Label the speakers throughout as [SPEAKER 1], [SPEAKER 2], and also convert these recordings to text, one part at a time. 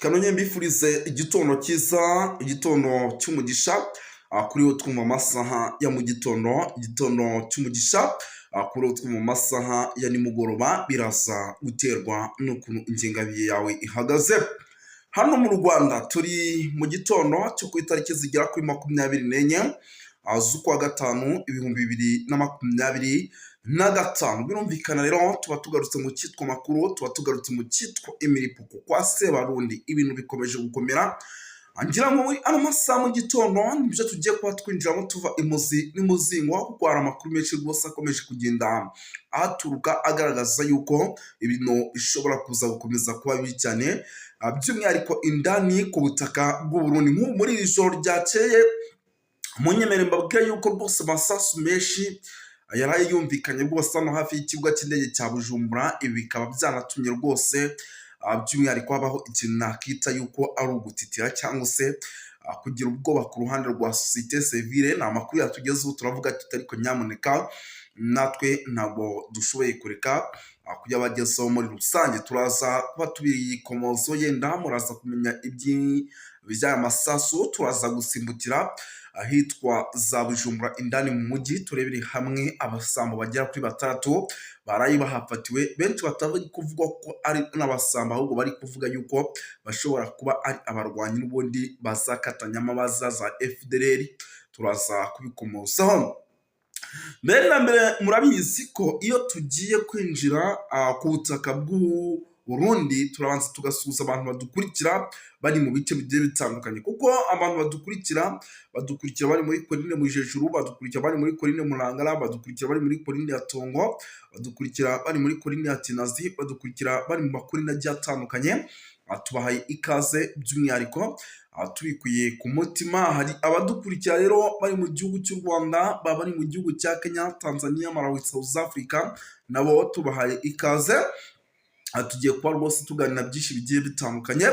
[SPEAKER 1] Kanonye mbifurize igitondo cyiza, igitondo cy'umugisha kuri wo twumva amasaha ya mu gitondo, igitondo cy'umugisha kuri wo twumva amasaha ya nimugoroba, biraza guterwa n'ukuntu ingengabihe yawe ihagaze. Hano mu Rwanda turi mu gitondo cyo ku itariki zigera kuri 24 z'ukwa gatanu 2025. Birumvikana rero tuba tugarutse mu cyitwa makuru, tuba tugarutse mu cyitwa imiripuko kwa Sebarundi. Ibintu bikomeje gukomera. Ngira ngo muri ano masaha mu gitondo nibyo tugiye kuba twinjiramo tuva imuzi n'umuzingo, kuko hari amakuru menshi rwose akomeje kugenda ahaturuka agaragaza yuko ibintu bishobora kuza gukomeza kuba bibi cyane, by'umwihariko indani ku butaka bw'u Burundi. Nk'ubu muri iri joro ryakeye, munyemere mbabwire yuko rwose amasasu menshi yaraye yumvikanye rwose hano hafi y'ikibuga cy'indege cya Bujumbura. Ibi bikaba byanatumye rwose by'umwihariko habaho ikintu nakita yuko ari ugutitira cyangwa se kugira ubwoba ku ruhande rwa société civile. Ni amakuru yatugezeho, turavuga tuti ariko nyamuneka natwe ntabwo dushoboye kureka kuyabagezaho muri rusange. Turaza kuba tubikomozo, yenda muraza kumenya iby'aya masasu. Turaza gusimbukira ahitwa za Bujumbura indani mu mujyi, turebere hamwe abasambo bagera kuri batandatu baraye bahafatiwe. Benshi batari kuvuga ko ari n'abasambo, ahubwo bari kuvuga yuko bashobora kuba ari abarwanyi n'ubundi bazakatanyama baza za FDLR. Turaza kubikomozaho. Mbere na mbere, murabizi ko iyo tugiye kwinjira ku butaka bw'u Burundi turabanza tugasuhuza abantu badukurikira bari mu bice bigiye bitandukanye, kuko abantu badukurikira badukurikira bari muri Colline Mujejuru, badukurikira bari muri Colline Murangara, badukurikira bari muri Colline ya Tongo, badukurikira bari muri Colline ya Tinazi, badukurikira bari mu ma colline agiye atandukanye. Tubahaye ikaze by'umwihariko tubikuye ku mutima. Hari abadukurikira rero bari mu gihugu cy'u Rwanda, baba bari mu gihugu cya Kenya, Tanzania, Malawi, South Africa, nabo tubahaye ikaze. Tugiye kuba rwose tuganira byinshi bigiye bitandukanye.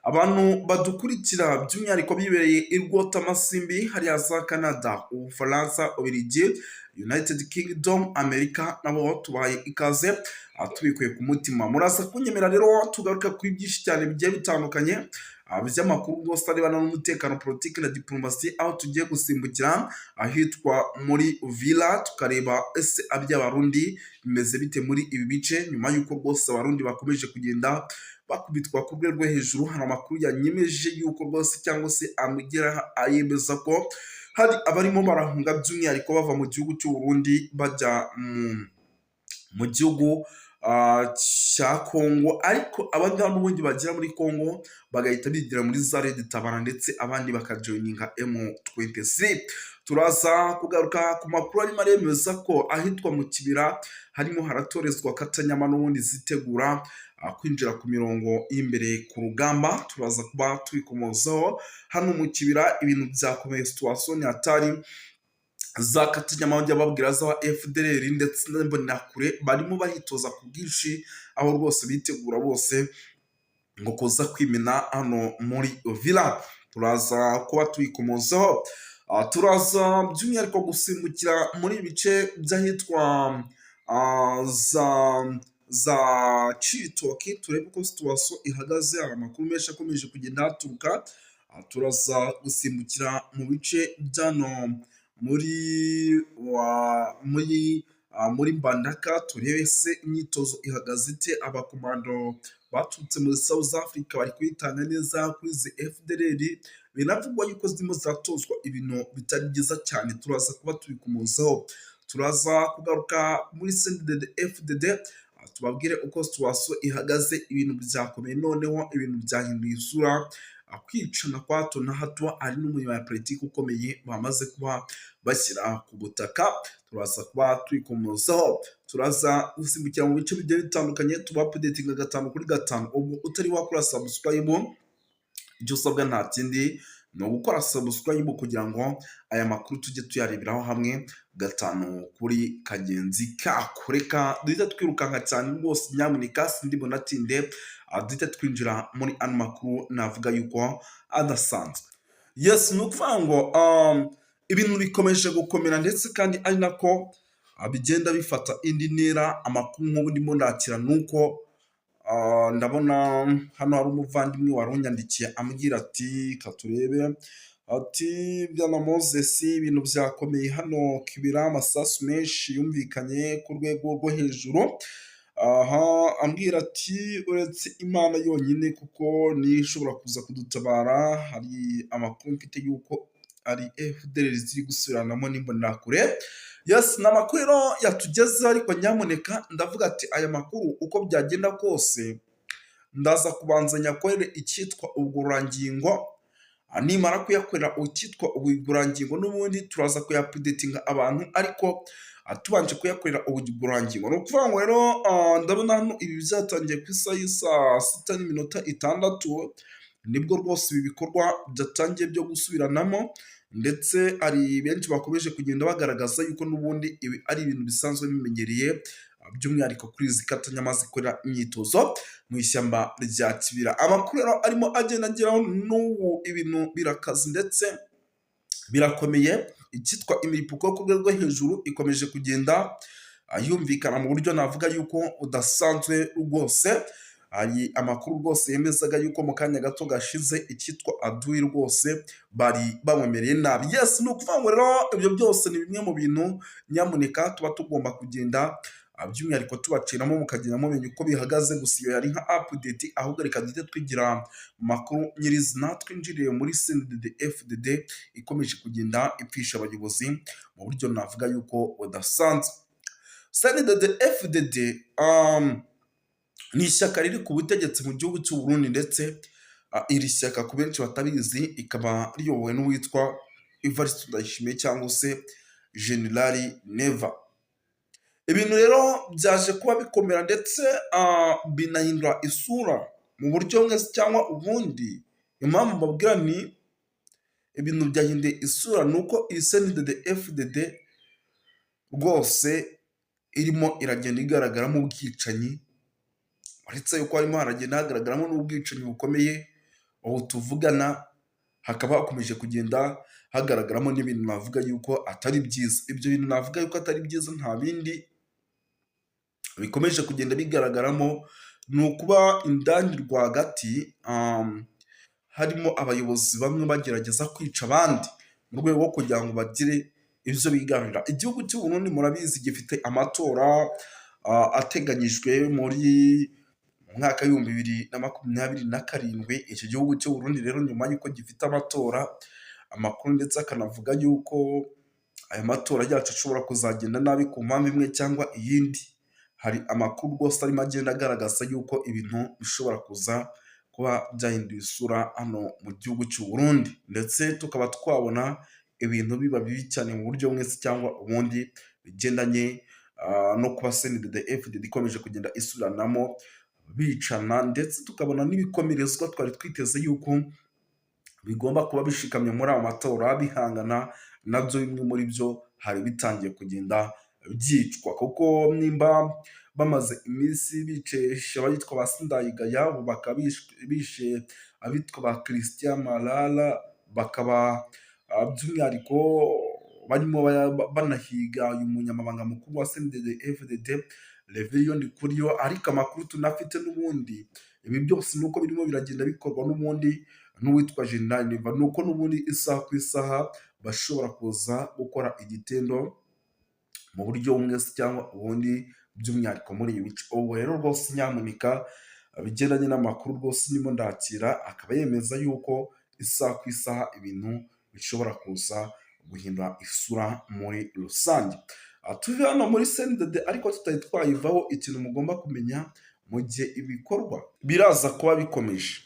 [SPEAKER 1] Abantu badukurikira by'umwihariko bibereye i Rwotamasimbi hariya za Canada, Ubufaransa, Ubirigi, United Kingdom, Amerika, nabo tubahaye ikaze tubikuye ku mutima. Muraza kunyemera rero tugaruka kuri byinshi cyane bigiye bitandukanye by'amakuru rwose arebana n'umutekano, politiki na diplomasi, aho tugiye gusimbukira ahitwa muri Uvira, tukareba ese aby'Abarundi bimeze bite muri ibi bice, nyuma y'uko rwose Abarundi bakomeje kugenda bakubitwa ku rwego rwo hejuru. Hari amakuru yanyemeje yuko rwose, cyangwa se amugera ayemeza ko hari abarimo barahunga, by'umwihariko bava mu gihugu cy'u Burundi bajya mu gihugu cya Kongo, ariko abangaba n'ubundi bagera muri Kongo bagahita bigira muri za Red Tabara, ndetse abandi bakajoininga M23. Turaza kugaruka ku makuru arimo aremeza ko ahitwa mu Kibira harimo haratorezwa katanyama n'ubundi zitegura kwinjira ku mirongo y'imbere ku rugamba. Turaza kuba tubikomozaho. Hano mu Kibira ibintu byakomeye, situation ni hatari. Za katanyama bajya babwira za FDLR ndetse n'Imbonerakure barimo baritoza ku bwinshi, aho rwose bitegura bose ngo kuza kwimena hano muri Uvira. Turaza kuba tubikomozaho. Turaza by'umwihariko gusimbukira muri ibice by'ahitwa za Cibitoke, turebe uko situation ihagaze. Hari amakuru menshi akomeje kugenda haturuka. Turaza gusimbukira mu bice byano muri wa muri muri Mbandaka, turebe se imyitozo ihagaze ite? Abakomando baturutse muri South Africa bari kuyitanga neza kuri izi FDLR binavugwa yuko zirimo ziratozwa ibintu bitari byiza cyane? Turaza kuba tubikomozaho. Turaza kugaruka muri CNDD FDD, tubabwire uko situation ihagaze. Ibintu byakomeye, noneho ibintu byahinduye isura, kwicana kwa hato na hato. Ari n'umunyapolitiki ukomeye bamaze kuba bashyira ku butaka, turaza kuba tubikomozaho. Turaza gusimbukira mu bice bigiye bitandukanye, tuba updatinga gatanu kuri gatanu. Ubwo utari wakora subscribe, icyo usabwa nta kindi ni ugukora subscribe kugira ngo aya makuru tujye tuyareberaho hamwe gatanu kuri kagenzi kako. Reka duhite twirukanka cyane rwose, nyamuneka sindi bunatinde, duhite twinjira muri ano makuru navuga yuko adasanzwe. Yes, ni ukuvuga ngo ibintu bikomeje gukomera, ndetse kandi ari nako bigenda bifata indi ntera. Amakuru nk'ubu ndimo ndakira ni uko Ndabona hano hari umuvandimwe wari unyandikiye ambwira ati katurebe, ati bwana Moses, ibintu byakomeye hano Kibira, amasasu menshi yumvikanye ku rwego rwo hejuru. Aha ambwira ati uretse Imana yonyine kuko niyo ishobora kuza kudutabara, hari amakuru mfite yuko ari FDLR ziri gusubiranamo n'Imbonerakure. Yes, ni amakuru rero yatugezeho, ariko nyamuneka ndavuga ati aya makuru uko byagenda kose ndaza kubanza nyakorere icyitwa ubugororangingo. Nimara kuyakorera icyitwa ubugororangingo, n'ubundi turaza kuyaupdatinga abantu, ariko tubanje kuyakorera ubugororangingo. Ni ukuvuga ngo rero ndabona hano ibi byatangiye ku isaha y'isaa 6:06, nibwo rwose ibi bikorwa byatangiye byo gusubiranamo, ndetse hari benshi bakomeje kugenda bagaragaza yuko n'ubundi ibi ari ibintu bisanzwe bimenyereye, by'umwihariko kuri izi katanyama zikorera imyitozo mu ishyamba rya Kibira. Amakuru rero arimo agenda ageraho n'ubu, ibintu birakaze ndetse birakomeye. Icyitwa imiripuko yo ku rwego rwo hejuru ikomeje kugenda yumvikana mu buryo navuga yuko budasanzwe rwose. Hari amakuru rwose yemezaga yuko mu kanya gato gashize icyitwa adui rwose bari bamumereye nabi. Yes, ni ukuvuga ngo rero ibyo byose ni bimwe mu bintu nyamuneka tuba tugomba kugenda by'umwihariko tubaciramo, mukagenda mumenya uko bihagaze. Gusa iyo yari nka update, ahubwo reka duhite twigira mu makuru nyirizina, twinjiriye muri CNDD FDD ikomeje kugenda ipfisha abayobozi mu buryo navuga yuko budasanzwe. CNDD FDD ni ishyaka riri ku butegetsi mu gihugu cy'u Burundi, ndetse iri shyaka ku benshi batabizi ikaba riyobowe n'uwitwa Evariste Ndayishimiye cyangwa se General Neva. Ibintu rero byaje kuba bikomera ndetse binahindura isura mu buryo bumwe cyangwa ubundi. Impamvu mbabwira ni ibintu byahinduye isura ni uko iyi CNDD FDD rwose irimo iragenda igaragaramo ubwicanyi, uretse yuko harimo haragenda hagaragaramo n'ubwicanyi bukomeye. Ubu tuvugana hakaba hakomeje kugenda hagaragaramo n'ibintu navuga yuko atari byiza. Ibyo bintu navuga yuko atari byiza nta bindi bikomeje kugenda bigaragaramo, ni ukuba indani rwagati harimo abayobozi bamwe bagerageza kwica abandi mu rwego rwo kugira ngo bagire ibyo bigarurira. Igihugu cy'u Burundi murabizi gifite amatora ateganyijwe muri mu mwaka w'2027. Iki gihugu cy'u Burundi rero nyuma y'uko gifite amatora, amakuru ndetse akanavuga yuko aya matora yacu ashobora kuzagenda nabi ku mpamvu imwe cyangwa iyindi. Hari amakuru rwose arimo agenda agaragaza yuko ibintu bishobora kuza kuba byahinduye isura hano mu gihugu cy'u Burundi, ndetse tukaba twabona ibintu biba bibi cyane mu buryo bumwe se cyangwa ubundi, bigendanye no kuba CNDD FDD ikomeje kugenda isubiranamo bicana, ndetse tukabona n'ibikomerezwa twari twiteze yuko bigomba kuba bishikamye muri ayo matora bihangana nabyo, bimwe muri byo hari bitangiye kugenda byicwa, kuko nimba bamaze iminsi bicesha abitwa ba Sindayigaya, ubu bakaba bishe abitwa ba Christian Malala, bakaba by'umwihariko barimo banahiga uyu munyamabanga mukuru wa CNDD FDD Reverien Ndikuriyo. Ariko amakuru tunafite n'ubundi, ibi byose ni uko birimo biragenda bikorwa n'ubundi n'uwitwa General Neva, ni uko n'ubundi isaha ku isaha bashobora kuza gukora igitendo mu buryo bumwe se cyangwa ubundi, by'umwihariko muri ibi bice. Ubu rero rwose nyamuneka bigendanye n'amakuru rwose ndimo ndakira, akaba yemeza yuko isaha ku isaha ibintu bishobora kuza guhindura isura muri rusange. Tuve hano muri CNDD ariko tutari twayivaho, ikintu mugomba kumenya mu gihe ibikorwa biraza kuba bikomeje,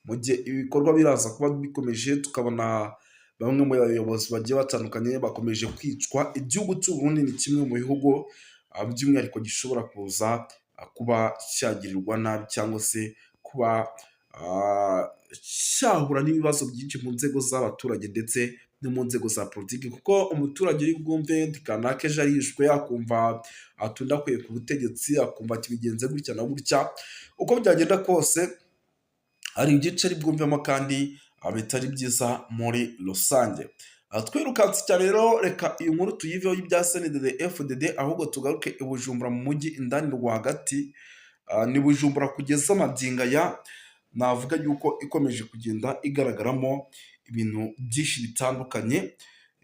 [SPEAKER 1] mu gihe ibikorwa biraza kuba bikomeje, tukabona bamwe mu bayobozi bagiye batandukanye bakomeje kwicwa, igihugu cy'u Burundi ni kimwe mu bihugu by'umwihariko gishobora kuza kuba cyagirirwa nabi cyangwa se kuba cyahura n'ibibazo byinshi mu nzego z'abaturage ndetse no mu nzego za politiki, kuko umuturage uri bwumve kanaka ejo arishwe, akumva atundakwiye ku butegetsi, akumva ati bigenze gutya na gutya. Uko byagenda kose hari ibyinshi ari bwumvemo kandi bitari byiza muri rusange. Twirukanse cyane rero, reka iyi nkuru tuyiveho y'ibya CNDD FDD, ahubwo tugaruke i Bujumbura mu mujyi indani rwagati. Ni Bujumbura kugeza magingo aya navuga yuko ikomeje kugenda igaragaramo ibintu byinshi bitandukanye.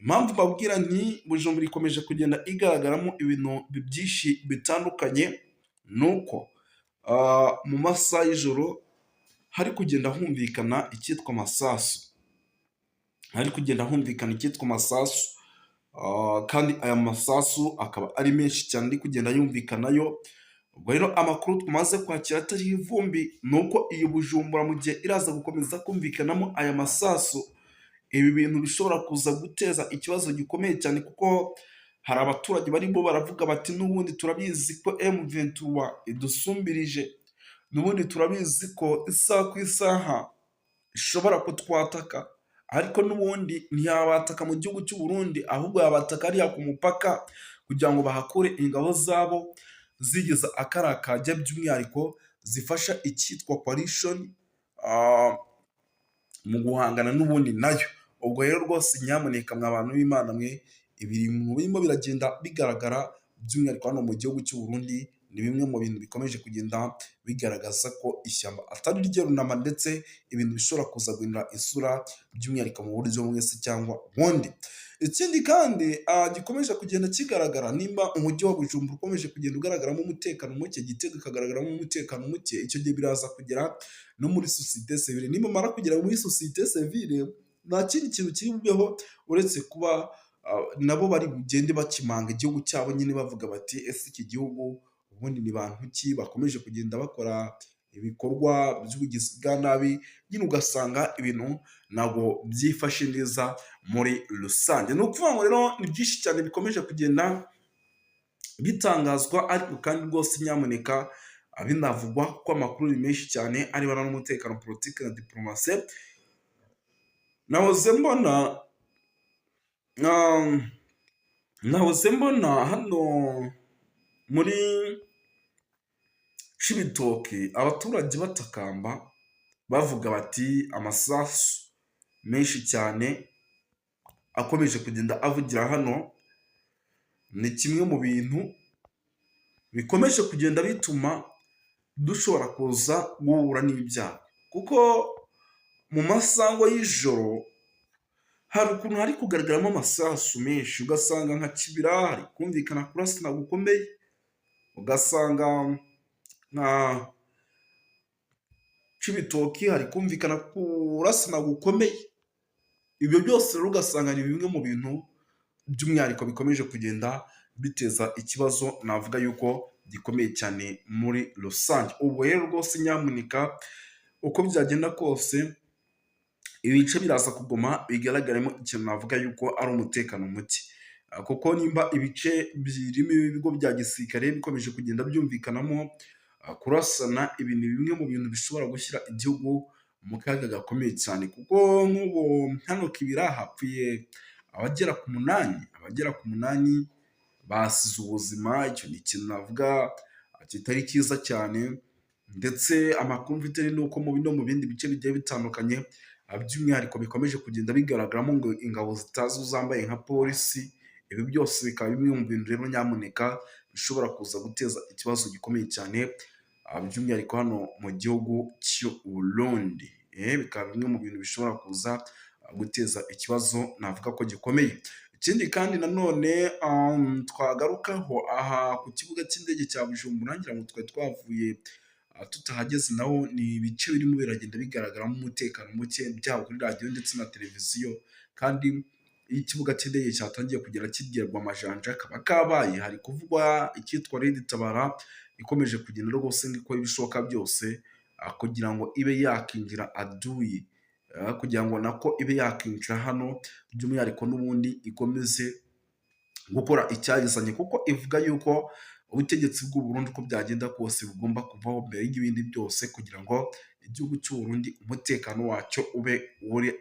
[SPEAKER 1] Impamvu mbabwira nti Bujumbura ikomeje kugenda igaragaramo ibintu byinshi bitandukanye, ni uko mu masaha y'ijoro hari kugenda humvikana icyitwa amasasu, hari kugenda humvikana icyitwa amasasu, kandi aya masasu akaba ari menshi cyane ari kugenda yumvikanayo. Ubwo rero amakuru tumaze kwakira atariho ivumbi ni uko iyi Bujumbura, mu gihe iraza gukomeza kumvikanamo aya masasu, ibi bintu bishobora kuza guteza ikibazo gikomeye cyane, kuko hari abaturage barimo baravuga bati: "N'ubundi turabizi ko M23 idusumbirije, n'ubundi turabizi ko isaha ku isaha ishobora kutwataka, ariko n'ubundi ntiyabataka mu gihugu cy'u Burundi, ahubwo yabataka hariya ku mupaka kugira ngo bahakure ingabo zabo zigeze akariya kajya, by'umwihariko zifasha icyitwa coalition mu guhangana n'ubundi nayo." Ubwo rero rwose nyamuneka, mwa bantu b'Imana mwe, ibintu birimo biragenda bigaragara by'umwihariko hano mu gihugu cy'u Burundi ni bimwe mu bintu bikomeje kugenda bigaragaza ko ishyamba atari ryeru nama, ndetse ibintu bishobora kuza guhindura isura by'umwihariko mu buryo bumwe se cyangwa ubundi. Ikindi kandi gikomeje kugenda kigaragara, nimba umujyi wa Bujumbura ukomeje kugenda ugaragaramo umutekano muke, Gitega ikagaragaramo umutekano muke, icyo gihe biraza kugera no muri société civile. Nibamara kugera muri société civile, nta kindi kintu kiri bubeho uretse kuba nabo bari bugende bakimanga igihugu cyabo nyine, bavuga bati: "Ese iki gihugu ubundi ni bantu ki bakomeje kugenda bakora ibikorwa by'ubugizi bwa nabi?" Nyine ugasanga ibintu ntabwo byifashe neza muri rusange. Ni ukuvuga ngo rero ni byinshi cyane bikomeje kugenda bitangazwa, ariko kandi rwose nyamuneka binavugwa kuko amakuru ni menshi cyane arebana n'umutekano, politiki na diporomasi. Nahoze mbona hano muri Cibitoke abaturage batakamba bavuga bati amasasu menshi cyane akomeje kugenda avugira hano ni kimwe mu bintu bikomeje kugenda bituma dushobora kuza guhura n'ibyago, kuko mu masaha y'ijoro hari ukuntu hari kugaragaramo amasasu menshi, ugasanga nka Kibira hari kumvikana kurasana gukomeye, ugasanga nka Cibitoki hari kumvikana kurasana gukomeye. Ibyo byose rero ugasanga ni bimwe mu bintu by'umwihariko bikomeje kugenda biteza ikibazo navuga yuko gikomeye cyane muri rusange. Ubwo rero rwose nyamuneka, uko byagenda kose, ibice biraza kuguma bigaragaramo ikintu navuga yuko ari umutekano muke, kuko nimba ibice birimo ibigo bya gisirikare bikomeje kugenda byumvikanamo kurasana, ibi ni bimwe mu bintu bishobora gushyira igihugu mu kaga gakomeye cyane, kuko nk'ubu hano Kibira hapfuye abagera ku 8, abagera ku 8 basize ubuzima. Icyo ni ikintu navuga kitari cyiza cyane, ndetse amakuru mfite ni uko no mu bindi bice bigiye bitandukanye by'umwihariko bikomeje kugenda bigaragaramo ngo ingabo zitazwi zambaye nka polisi. Ibi byose bikaba bimwe mu bintu rero nyamuneka bishobora kuza guteza ikibazo gikomeye cyane, by'umwihariko hano mu gihugu cy'u Burundi. Bikaba bimwe mu bintu bishobora kuza guteza ikibazo navuga ko gikomeye. Ikindi kandi nanone twagarukaho aha ku kibuga cy'indege cya Bujumbura, ngira ngo twari twavuye tutahageze, naho ni ibice birimo biragenda bigaragaramo umutekano muke, byaba kuri radiyo ndetse na televiziyo. Kandi iyo ikibuga cy'indege cyatangiye kugenda kigerwa amajanja kaba kabaye, hari kuvugwa icyitwa RED Tabara ikomeje kugenda rwose ngo ikora ibishoboka byose kugira ngo ibe yakinjira aduyi, kugira ngo nako ibe yakinjira hano by'umwihariko, n'ubundi ikomeze gukora icyayizanye, kuko ivuga yuko ubutegetsi bw'u Burundi uko byagenda kose bugomba kuvaho mbere y'ibindi byose, kugira ngo igihugu cy'u Burundi umutekano wacyo ube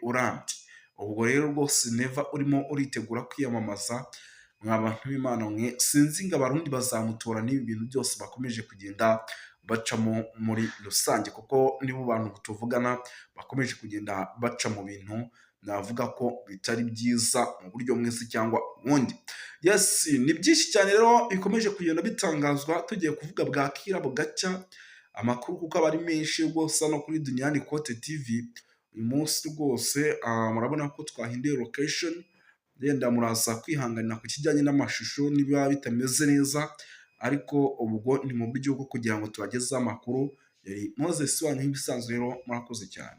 [SPEAKER 1] urambye. Ubwo rero rwose Neva urimo uritegura kwiyamamaza, mwa bantu b'Imana mwe, sinzi ngo Abarundi bazamutora n'ibi bintu byose bakomeje kugenda bacamo muri rusange, kuko nibo bantu tuvugana bakomeje kugenda baca mu bintu navuga ko bitari byiza mu buryo bumwe se cyangwa ubundi. Yes, ni byinshi cyane rero bikomeje kugenda bitangazwa, tugiye kuvuga bwakira bugacya. Amakuru kuko aba ari menshi rwose hano kuri Duniani Kote TV. Uyu munsi rwose murabona ko twahinduye location, yenda muraza kwihanganira ku kijyanye n'amashusho niba bitameze neza, ariko ubwo ni mu buryo bwo kugira ngo tubagezeho amakuru. Yari Moses wanyu nk'ibisanzwe rero, murakoze cyane.